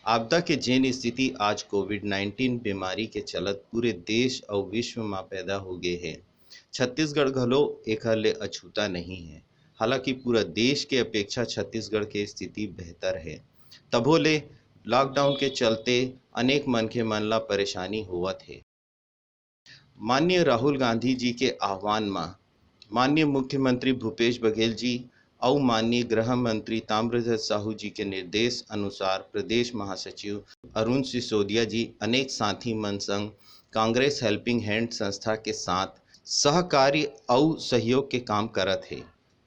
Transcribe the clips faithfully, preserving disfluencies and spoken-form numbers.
आपदा के जेन स्थिति आज कोविड नाइनटीन बीमारी के चलत पूरे देश अउ विश्व म पैदा हो गे हे, छत्तीसगढ़ घलो एखर ले अछूता नहीं हे। हालांकि पूरा देश के अपेक्षा छत्तीसगढ़ के स्थिति बेहतर हे, तभो ले लॉकडाउन के चलते अनेक मनखे मन ला परेशानी होवत हे। माननीय राहुल गांधी जी के आह्वान म माननीय मुख्यमंत्री भूपेश बघेल जी अउ माननीय गृह मंत्री ताम्रध्वज साहू जी के निर्देश अनुसार प्रदेश महासचिव अरुण सिसोदिया जी अनेक साथी मन संग कांग्रेस हेल्पिंग हैंड संस्था के साथ सहकार्य अउ सहयोग के काम करत हे।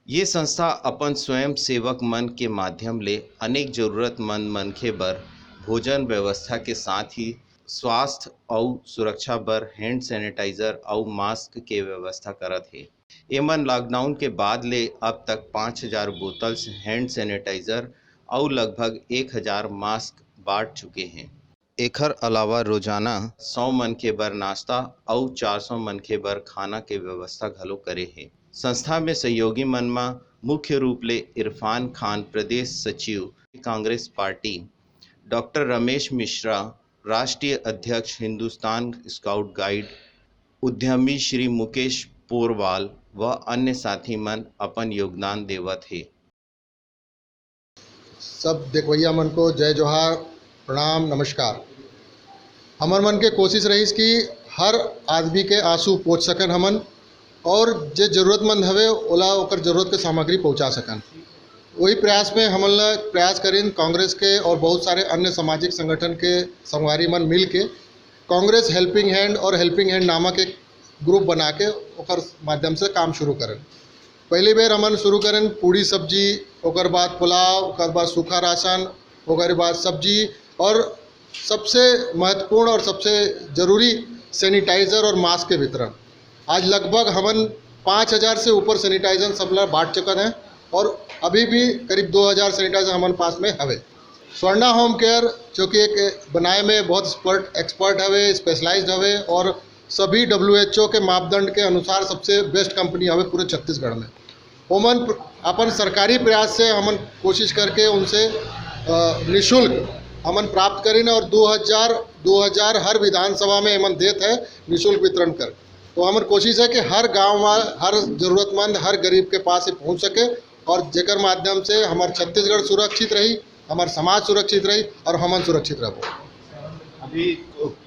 ये संस्था अपन स्वयं सेवक मन के माध्यम ले अनेक जरूरतमंद मनखे बर भोजन व्यवस्था के साथ ही स्वास्थ्य अउ सुरक्षा बर हैंड सैनिटाइजर अउ मास्क के व्यवस्था करत हे। एमन लॉकडाउन के बाद ले अब तक पाँच हजार बोतल हैंड सैनिटाइजर अउ लगभग एक हजार मास्क बांट चुके हैं। एखर अलावा रोजाना सौ मनखे बर नाश्ता अउ चार सौ मनखे बर खाना के व्यवस्था घलो करे हे। संस्था में सहयोगी मन म मुख्य रूप ले इरफान खान, प्रदेश सचिव, कांग्रेस पार्टी, डॉक्टर रमेश मिश्रा, राष्ट्रीय अध्यक्ष, हिंदुस्तान स्काउट गाइड, उद्यमी श्री मुकेश पोरवाल व अन्य साथी मन अपन योगदान देवत हे। सब देखवैया मन को जय जोहार, प्रणाम, नमस्कार। हमर मन के कोशिश रहिस कि हर आदमी के आंसू पोंछ सकन हमन, और जे जरूरतमंद हवे, ओला ओकर जरूरत के सामग्री पहुंचा सकन। वही प्रयास में हमन ला प्रयास करिन, कांग्रेस के और बहुत सारे अन्य सामाजिक संगठन के संगवारी मन मिल के कांग्रेस हेल्पिंग हैंड और हेल्पिंग हैंड नामक एक ग्रुप बना के ओकर माध्यम से काम शुरू करन। पहली बेर हमन शुरू करन पूड़ी सब्जी, ओकर बाद पुलाव, ओकर बाद सूखा राशन, ओकर बाद सब्जी, और सबसे महत्वपूर्ण और सबसे जरूरी सैनिटाइजर और मास्क के वितरण। आज लगभग हमन पाँच हजार से ऊपर सैनिटाइजर सब ला बांट चुकत हैं, और अभी भी करीब दो हजार सैनिटाइजर हमन पास में हवे। स्वर्णा होम केयर, जो कि एक बनाए में बहुत एक्सपर्ट एक्सपर्ट हवे, स्पेशलाइज्ड हवे, और सभी डब्ल्यूएचओ के मापदंड के अनुसार सबसे बेस्ट कंपनी हवे पूरे छत्तीसगढ़ में। ओमन प्र- अपन सरकारी प्रयास से हमन कोशिश करके उनसे अ, निशुल्क हमन प्राप्त करिन, और दो हजार, दो हजार हर विधानसभा में हमन देत है निशुल्क वितरण कर। तो हमर कोशिश है कि हर गांव वा, हर जरूरतमंद, हर गरीब के पास ये पहुंच सके, और जेकर माध्यम से हमर छत्तीसगढ़ सुरक्षित रही, हमर समाज सुरक्षित रही और हमन सुरक्षित रहबो। अभी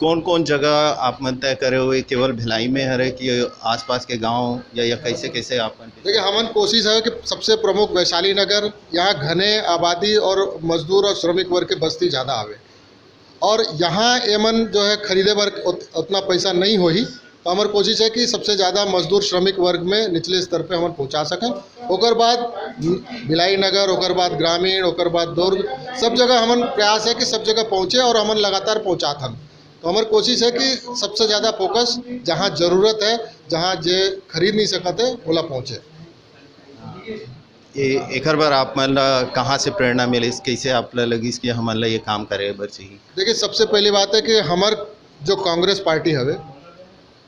कौन कौन जगह आप मन तय करे हुए, केवल भिलाई में हरे कि आसपास के गांव या, या कैसे कैसे आप मन के? देखिए, हमन कोशिश है कि सबसे प्रमुख वैशाली नगर, यहाँ घने आबादी और मजदूर और श्रमिक वर्ग के बस्ती ज़्यादा आवे, और यहाँ एमन जो है खरीदे बर उत, उतना पैसा नहीं होही, तो हमर कोशिश है कि सबसे ज़्यादा मजदूर श्रमिक वर्ग में निचले स्तर पे हमन पहुँचा सकें। ओकर बाद भिलाई नगर, ओकर बाद ग्रामीण, ओकर बाद दुर्ग, सब जगह हमन प्रयास है कि सब जगह पहुँचे, और हमन लगातार पहुँचात हन। तो हमर कोशिश है कि सबसे ज़्यादा फोकस जहाँ ज़रूरत है, जहाँ जे खरीद नहीं सकत है, ओला पहुँचे। ए, एकर बर आप मन ला कहाँ से प्रेरणा मिलिस, कैसे आप ला लगिस कि हमन ला ये काम करे बर चाहिए? देखिए, सबसे पहली बात है कि हमर जो कांग्रेस पार्टी हवे,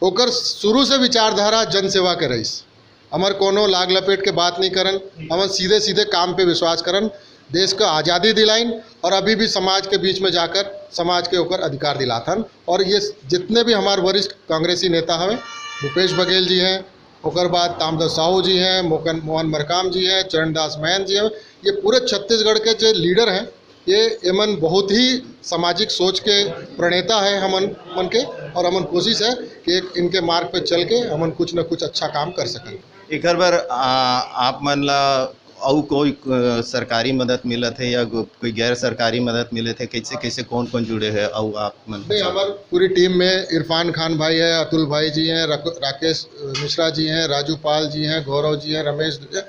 ओकर शुरू से विचारधारा जनसेवा के रहिस। हमर कोनो लाग लपेट के बात नहीं करन, हमन सीधे सीधे काम पे विश्वास करन। देश का आज़ादी दिलाइन और अभी भी समाज के बीच में जाकर समाज के ओकर अधिकार दिलाथन। और ये जितने भी हमारे वरिष्ठ कांग्रेसी नेता हवे, भूपेश बघेल जी हैं, ओकर बाद तामदस साहू जी हैं, मोकन मोहन मरकाम जी हैं, चरणदास महंत जी हैं, ये पूरे छत्तीसगढ़ के जो लीडर हैं, ये एमन बहुत ही सामाजिक सोच के प्रणेता है हमन मन के, और हमन कोशिश है कि एक इनके मार्ग पे चल के हमन कुछ न कुछ अच्छा काम कर सकें। एकर बर आ, आप मन ला अउ कोई अ, सरकारी मदद मिलत है या गो- कोई गैर सरकारी मदद मिलत है, कैसे कैसे कौन कौन जुड़े हैं अउ आप मन के नहीं, साथ? हमारी पूरी टीम में इरफान खान भाई है, अतुल भाई जी हैं, रक- राकेश मिश्रा जी हैं, राजू पाल जी हैं, गौरव जी हैं, रमेश जी हैं।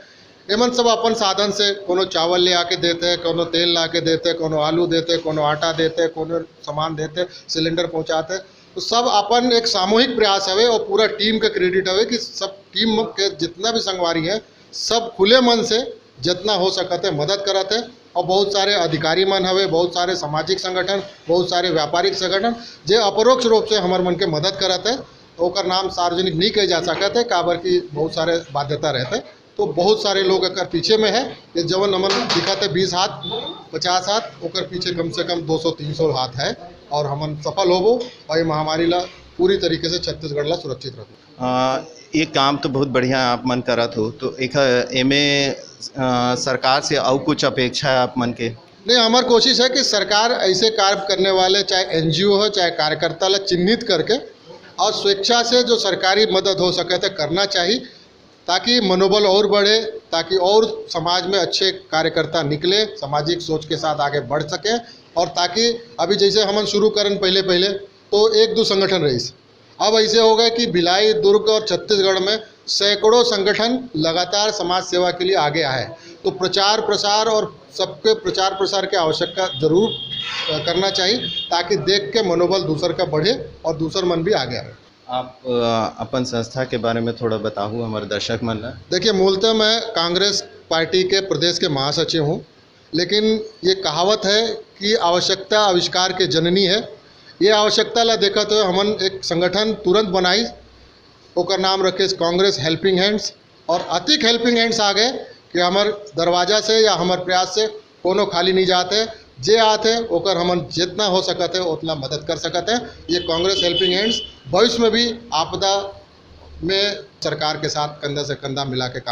एमन सब अपन साधन से कोनो चावल ले आके देते हैं, कोनो तेल ला के देते हैं, कोनो आलू देते हैं, कोनो आटा देते हैं, कोनो सामान देते हैं, सिलेंडर पहुंचाते हैं। तो सब अपन एक सामूहिक प्रयास हवे और पूरा टीम का क्रेडिट हवे कि सब टीम के जितना भी संगवारी है, सब खुले मन से जितना हो सकत है मदद करत है। और बहुत सारे अधिकारी मन हवे, बहुत सारे सामाजिक संगठन, बहुत सारे व्यापारिक संगठन जे अपरोक्ष रूप से हमर मन के मदद करत है। ओकर नाम सार्वजनिक नहीं कहे जा सकत है, काबर कि बहुत सारे बाध्यता रहते। तो बहुत सारे लोग एकर पीछे में है। ये जवन हमन दिखत है बीस हाथ, पचास हाथ, ओकर पीछे कम से कम दो सौ तीन सौ हाथ है। और हमन सफल होबो और ये महामारी ला पूरी तरीके से छत्तीसगढ़ ला सुरक्षित रखबो। अ, ये काम तो बहुत बढ़िया आप मन करत हो, तो एक एमे अ, सरकार से अउ कुछ अपेक्षा है आप मन के? नहीं, हमार कोशिश है कि सरकार ऐसे कार्य करने वाले, चाहे एनजीओ हो, चाहे कार्यकर्ता ला चिन्हित करके और स्वेच्छा से जो सरकारी मदद हो सके तो करना चाहिए, ताकि मनोबल और बढ़े, ताकि और समाज में अच्छे कार्यकर्ता निकले, सामाजिक सोच के साथ आगे बढ़ सके। और ताकि अभी जैसे हमन शुरू करन पहले पहले तो एक दो संगठन रहीस, अब ऐसे हो गए कि भिलाई, दुर्ग और छत्तीसगढ़ में सैकड़ों संगठन लगातार समाज सेवा के लिए आगे आए। तो प्रचार प्रसार और सबके प्रचार प्रसार की आवश्यकता जरूर अ, करना चाहिए, ताकि देख के मनोबल दूसर का बढ़े और दूसर मन भी आगे आए। आप अ, अपन संस्था के बारे में थोड़ा बताहू हमारे दर्शक मन ला। देखिए, मूलतः मैं कांग्रेस पार्टी के प्रदेश के महासचिव हूँ, लेकिन ये कहावत है कि आवश्यकता आविष्कार के जननी है। ये आवश्यकता ला देखते हुए हमन एक संगठन तुरंत बनाई, ओकर नाम रखे कांग्रेस हेल्पिंग हैंड्स। और अतिक हेल्पिंग हैंड्स आ गए कि हमर दरवाजा से या हमर प्रयास से कोनो खाली नहीं जात है। जे आत है ओकर हमन जितना हो सकत है उतना मदद कर सकत है। ये कांग्रेस हेल्पिंग हैंड्स भविष्य में भी आपदा में सरकार के साथ कंधा से कंधा मिला के काम